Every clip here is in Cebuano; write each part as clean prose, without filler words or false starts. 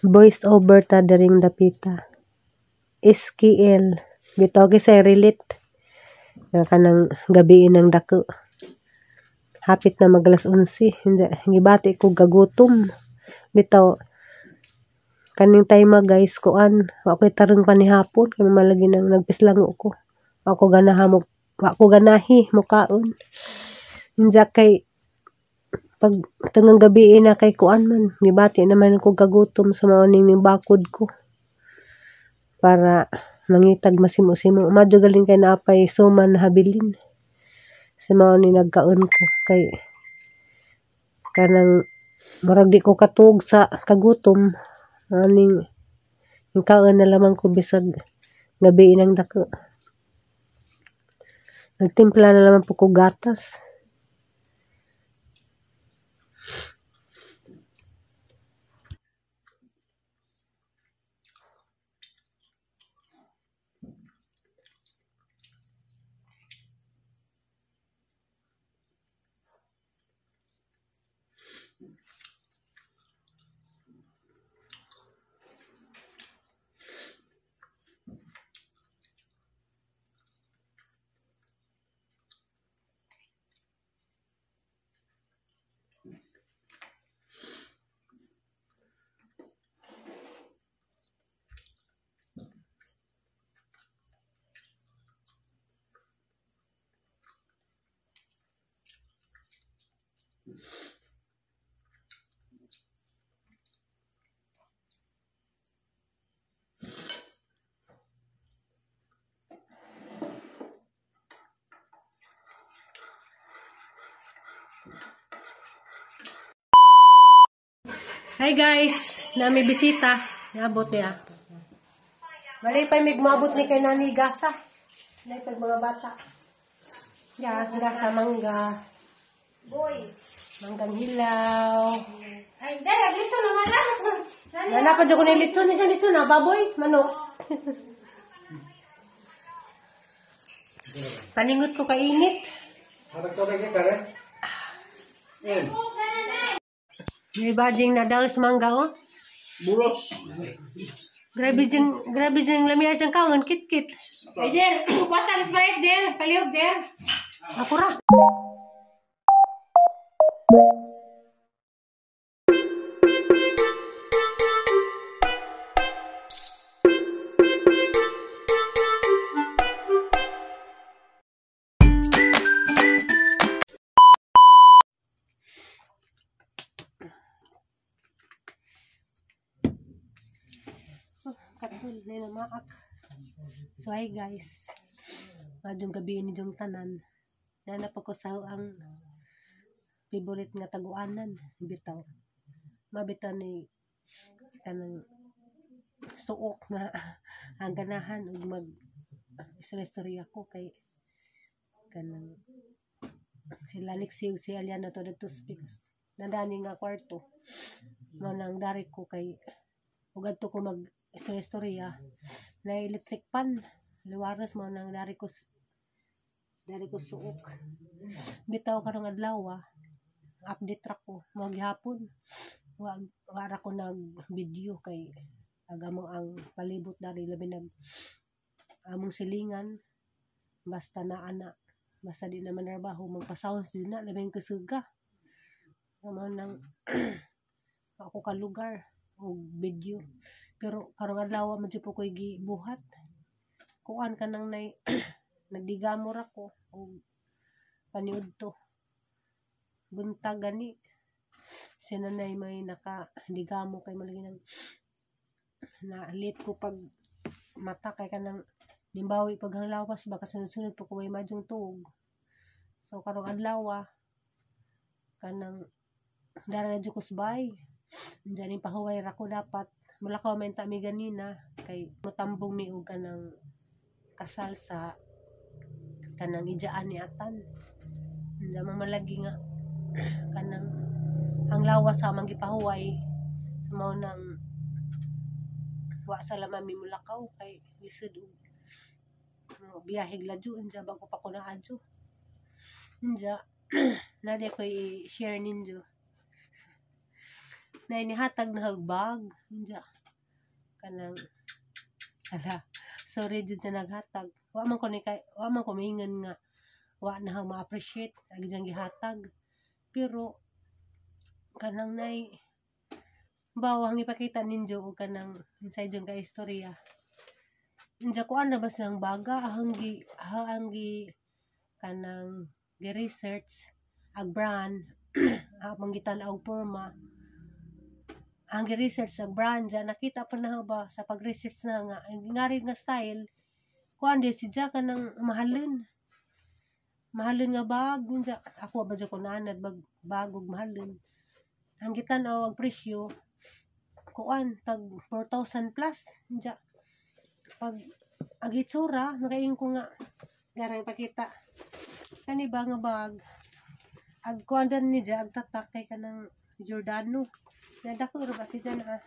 Voice over ta diring dapita. SKL. Bitaw kisay relate. Nga kanang gabi ng dako. Hapit na mag alas 11. Hindi, gibati ko gagutom. Bitaw kaning time guys kuan, wa ko'y tarong panihapon kay malagi nang nagpislango ko. Wa ko ganaha mo, wa ko ganahi mukaon. Inja kay pag tangang gabi na kay kuan man, gibati naman ko gagutom sa mao ning bakod ko. Para mangitag masimo-simo. Madyo galing kay naapay suman habilin. Sa mao ni nagkaon ko kay kanang murag di ko katuog sa kagutom. Aning kaon na lamang ko bisag gabi nang dako. Nagtimpla na lamang po ko gatas. Hi guys, nami bisita. Naabot niya. Malipay mig maabot ni kay nani gasa. Nay pag mga bata. Ya, gasa mangga. Boy. Manggang hilaw. Ay, hindi. Nagliso naman na. Nana pa dyan ko ni litson. Isa litson na, baboy, manok. Paningot ko kainit. May bajing na daw sa mangga, oh. Buros. Grabe jing lamia isang kawan, kit-kit. Ay, Jer. Kuwasa ang Sprite, Jer. Palihog, Jer. Ako ra. Katul na namaak. So hi guys. Madyong gabi ni jong tanan. Nanap ko sa ang favorite nga taguanan bitaw. Mabitaw ni kanang suok nga ang ganahan ug mag istorya ko kay kanang sila Lexi ug si Aliana to didto speaks. Nandani nga kwarto. Mao nang dari ko kay ug adto ko mag istorya na electric pan liwaras mo nang dari ko suok bitaw karong adlaw update ra ko mo gihapon wa ra ko nag video kay agamo ang palibot dari labi nag among silingan basta na ana basta di naman trabaho magpasawas din na labing kasuga mo nang ako ka lugar og video. Pero karong adlaw man jud po ko'y gibuhat. Kuan ka nang nay nagdigamo ra ko og paniudto. Buntag gani. Si nanay may nakadigamo kay malagi nang na late ko pag mata kay kanang nimbawi pag hanglawas baka sunod-sunod po ko may madyong tuog. So karong adlaw kanang dara na jud ko subay. Diyan yung pahuway ra ko dapat. Mula ko may mi ganina kay motambong mi og kanang kasal sa kanang ijaan ni atan. Hindi man malagi nga kanang ang lawas sa amang gipahuway sa mao nang wa sa lama mi mulakaw kay lisod og biyahe ladyo unja bago pa ko naadyo. Unja nade ko i-share ninyo. Na inihatag na bag. Unja. Kanang ala, sorry jud sa naghatag. Wa man ko ni kay wa man ko miingon nga wa na ma-appreciate ang iyang gihatag. Pero kanang nay bawang ipakita ninyo og kanang inside yung ka istorya. Unja, kuan na ba siyang baga ahang gi kanang gi-research ag brand, among gitan-aw porma, ang gi-research ang brand dyan, nakita pa na ba sa pag-research na nga ang ngari nga style, kuan di si ka kanang mahalin mahalin nga bag. Unsa ako ba jud ko naanad bag bagog mahalin, ang gitan-aw ang presyo, kuan, tag 4,000 plus. Unja pag ang itsura, nakaingon ko nga garang ipakita kani ba nga bag, ag kuan dan ni ag tatak kay kanang Giordano na dako ra ba siya na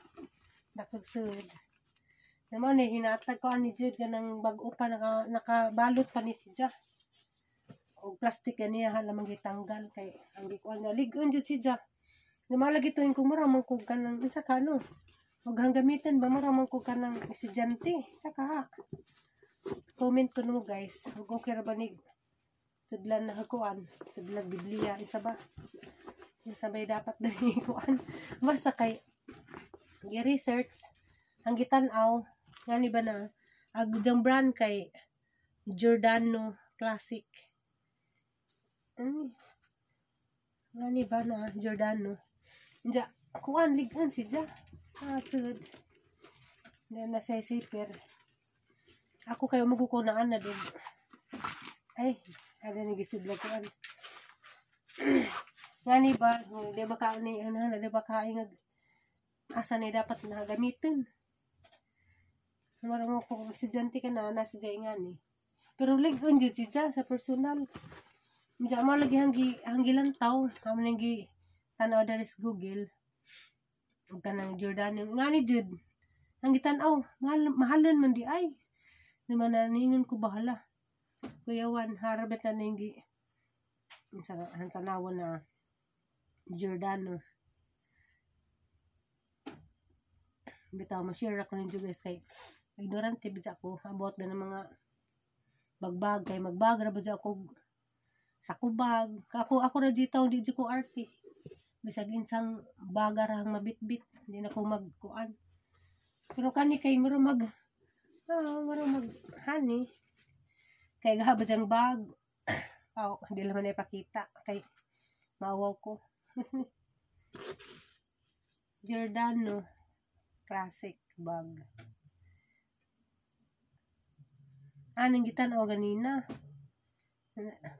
dako sud na mao ni hinatag ko ani jud kanang bag-o pa, nakabalot pa ni siya og plastic kaniya lamang gitanggal kay ang gikuan nga lig-on jud siya na mao lagi tuwing ko mura man ko kanang isa ka no og hang gamitin ba, mura man ko kanang estudyante sa ka. Comment ko no, guys, ug okay ra ba ni sudlan na kuan, sudlan Biblia, isa ba isa ba dapat dali kuan. Basta kay gi-research ang gitan-aw ngani ba na ag jang brand kay Giordano Classic. Ani ngani ba na Giordano. Nja kuan, lig-on siya sud na nasa zipper. Ako kayo mugo na ana dog ay ada ni gisudlan kuan ngani ba, di ba ka ni ano, di ba ka ingag asa ni dapat na gamitin. Mara mo kung estudyante ka na nasa siya ngani, pero lig-on jud siya sa personal. Diya mo lagi hanggi gilantaw amo nang gi tanaw diri sa Google ug kanang Giordano ngani jud ang gitan-aw, mahal, mahalon man di ay di man na ningon ko bahala kuyawan harbet na ning gi sa ang tanawan na Giordano. Bitaw ma-share ako ninyo, guys, kay ignorante bidya ako about na ng mga bagbag, kay magbag ra ba ako sa kubag ako ako ra dito, di jud ko arte. Bisag insang baga ra ang mabitbit, hindi na ko magkuan. Pero kani kay mura mag hani kay gahaba diyang bag. Aw, hindi lang man ipakita kay maawaw ko. Giordano Classic bag. Anong gitan-aw ganina.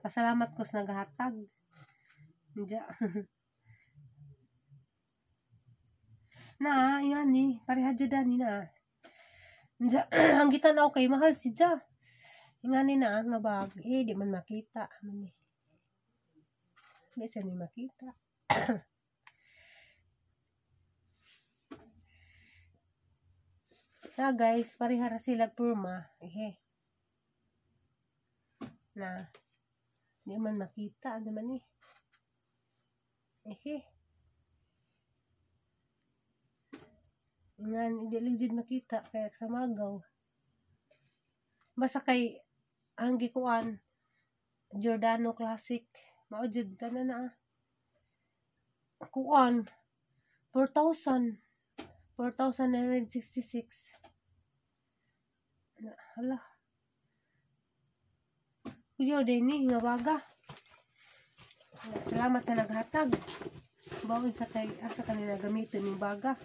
Pasalamat ko sa naghatag. Diya. Na, ingani, pareha jud ani na. Diya, ang gitan-aw kay mahal si Ja. Ingani na nga bag. Eh, di man makita. Man eh. Di siya ni makita. Na guys, pareha ra sila purma. Ehe. Na. Di man makita. Ano man eh. Ehe. Nga, hindi legit makita. Kaya sa magaw. Basta kay ang gikuan Giordano Classic. Mao jud kana na. Kuan 4,000, 4,966. Hala. Kuya din ni nga baga. Salamat sa naghatag. Baon sa kay asa kanila gamiton ning baga.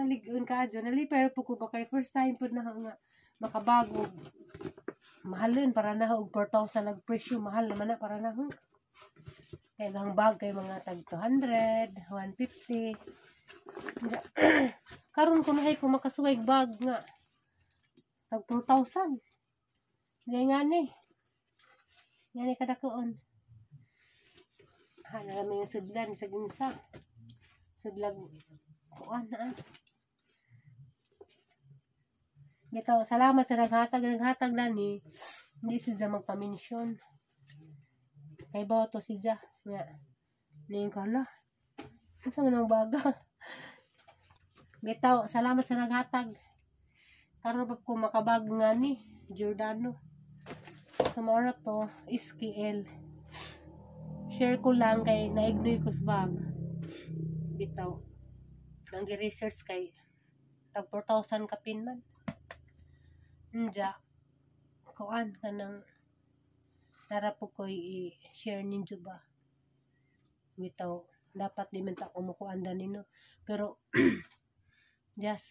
Ligon ka dyan. Nalipay po ko ba kay first time po na nga makabago. Mahalin para na og 4,000 ang presyo. Mahal naman na para na. Kaya ang bag kay mga tag 200, 150. Karon ko na ko makasuway bag nga tag 4,000. Ngay nga ni. Nga ni kadakoon. Ha, na kami nga sudlan sa ginsa. Sudlag kuan na. Bitaw, salamat sa naghatag. Naghatag na ni. Hindi siya magpa-mention. Kay ba to siya nga Niingon ko, "Hala, unsa man ang baga?" Bitaw, salamat sa naghatag. Karon pa ko makabag nga ni Giordano. Sa mao ra to, SKL. Share ko lang kay naignoy ko sa bag. Bitaw. Nang research kay tag 4,000 kapin man. Nja, kuan kanang nara po ko i-share ninyo ba. Bitaw, dapat di man ta ko mukuan nino. Pero just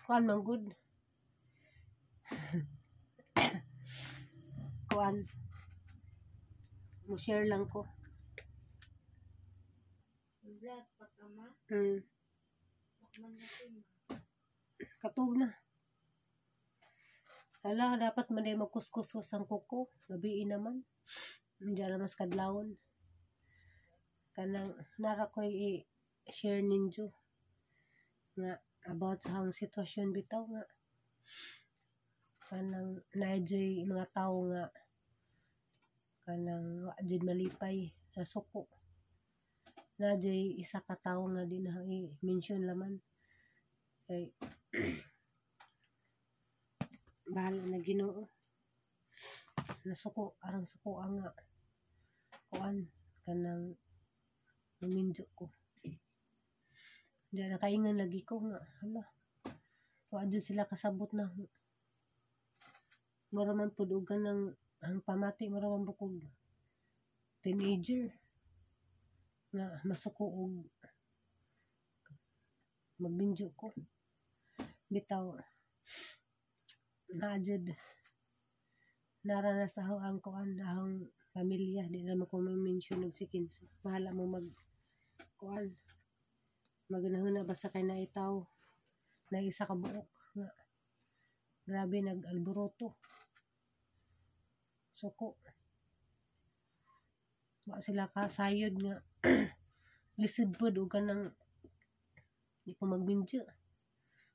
kuan man good. Kuan mo share lang ko. Katog na. Hala, dapat man day magkuskus ang kuko. Gabii naman. Hindi na mas kadlawon. Kanang nara ko i-share ninyo nga about sa ang sitwasyon bitaw nga kanang naadyoy mga tao nga kanang wa jud malipay, nasuko na. Isa ka tawo nga di na i-mention laman kay bahala na Ginoo. Nasuko arang suko ang nga kuan kanang maminjo ko. Di nakaingon lagi ko nga, hala, wa jud sila kasabot na mura man pud og kanang ang pamati, mura man bukog teenager nga masuko og magbinjo ko. Bitaw, naa jud nara na sa ang kuan, ahong pamilya. Di naman ko ma-mention og si kinsa, bahala mo mag kuan, magunahuna, basta kay naitaw na isa ka buok nga grabe nag-alboroto, suko. Wa sila kasayod nga lisod pod og kanang di ko magbinjo.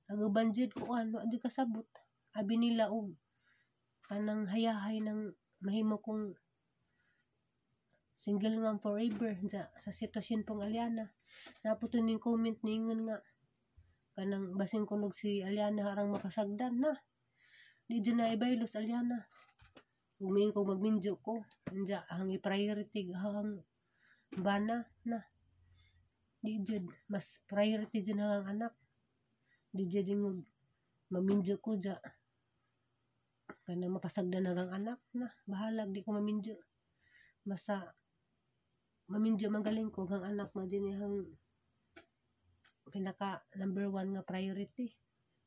Ang uban jud kuan, wa jud kasabot. Abi nila og kanang hayahay ng mahimo kong single mom forever sa sitwasyon pong Aliana. Naputo ning comment, ningon nga kanang basin kunog si Aliana harang mapasagdan na. Di dyan na ibaylos Aliana. Umiing ko magminjo ko. Anja ang i-priority ang bana na. Di jud mas priority jud ang anak. Di jud ingog maminjo ko ja. Kanang mapasagdan na ang anak na. Bahalag di ko maminjo. Basta maminjo magaling ko ang anak mo din ang pinaka number one nga priority.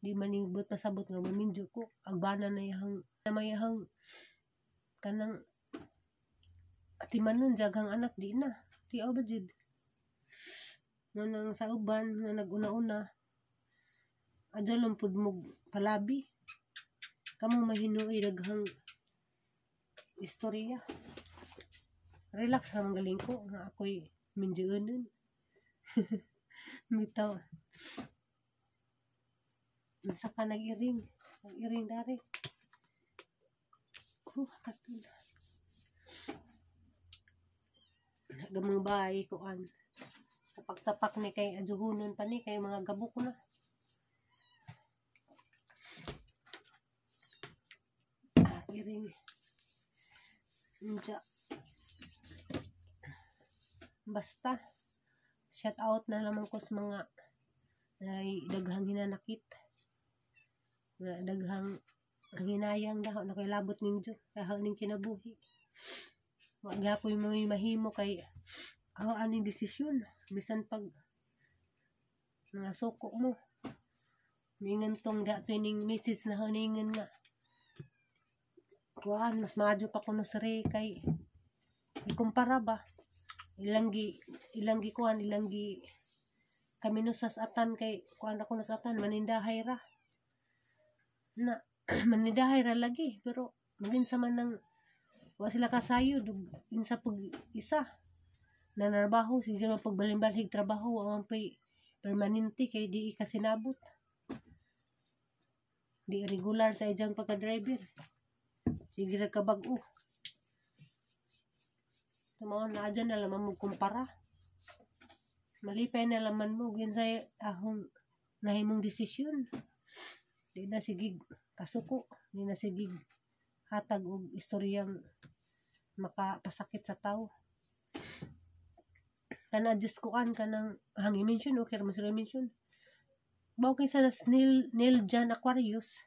Di man ningbot pasabot nga maminjo ko. Ang bana na iyang na mayahang kanang atimanon jagang anak di na. Di ba jud? Nga nang sa uban nga naguna-una adyo lang pud mo palabi. Kamo mahinuoy daghang istorya. Relax ra man galing ko nga ako'y minjuonon. Bitaw. Nasa ka nag-iring. Nag-iring dari. Oh, katul. Gamang bahay kuan. Tapak-tapak ni kay adjuhunon pa ni kay mga gabok na. Ah, iring. Unja. Basta shout out na naman ko sa mga ay daghang hinanakit. Nga daghang ang hinayang daho na kay labot ninyo daho ning kinabuhi. Wa gyapoy may mahimo kay aw aning desisyon bisan pag mga suko mo. Mingan tong gato ning message na huningan nga kuan mas maadyo pa kuno sa Ray kay ikumpara ba ilang gi kuan ilang gi kami no sa atan kay kuan ako no sa atan manindahay ra na manindahay ra lagi pero magin sa man nang wa sila kasayod insa pag isa na narbaho sige man pagbalimbalhig trabaho wa man pay permanente kay di ka sinabot, di regular sa ijang pagka-driver, sige ra ka bag-o. Mao na dyan na lamang mo kumpara. Malipay na laman mo ginsay ahong nahimong desisyon. Di na sigig kasuko, di na sigig hatag og istoryang makapasakit sa tao. Kana, Diyos ko, kan kanang hang i-mention, okay ra man sila i-mention. Bawo kay sa Neil, Neil John Aquarius.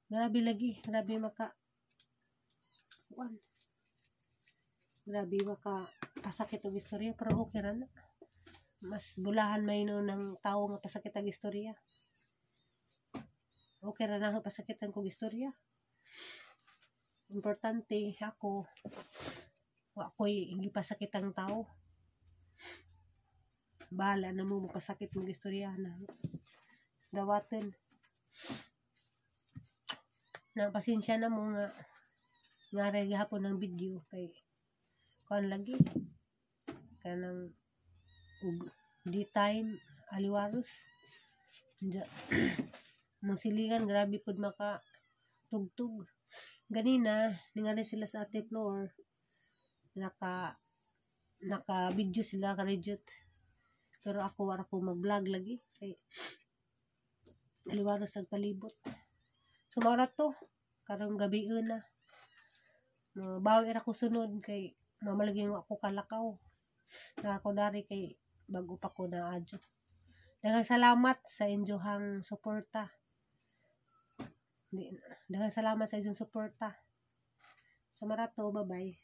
Grabe lagi, grabe maka kuan. Grabe maka pasakit og istorya, pero okay ra na. Mas bulahan may no ng tao nga pasakit ang istorya. Okay ra na ako pasakitan kog istorya. Importante ako wa ko'y hindi pasakit ang tao. Bahala na mo mapasakit mong istorya na dawaten. Na pasensya na mo nga nga ra gihapon ng video kay kuan lagi kanang ug di time aliwaros. Diya, mong silingan grabe pud maka tugtog. Ganina ningali sila sa ate floor, naka naka video sila karejut, pero ako wala ko mag-vlog lagi kay aliwaros ang palibot. So mao ra to karong gabi na. Bawi ra ko sunod kay mamalagi ako kalakaw na ako dari kay bago pa ko na adyo. Daghang salamat sa inyohang suporta. Daghang salamat sa inyong suporta. Sa marato, bye-bye.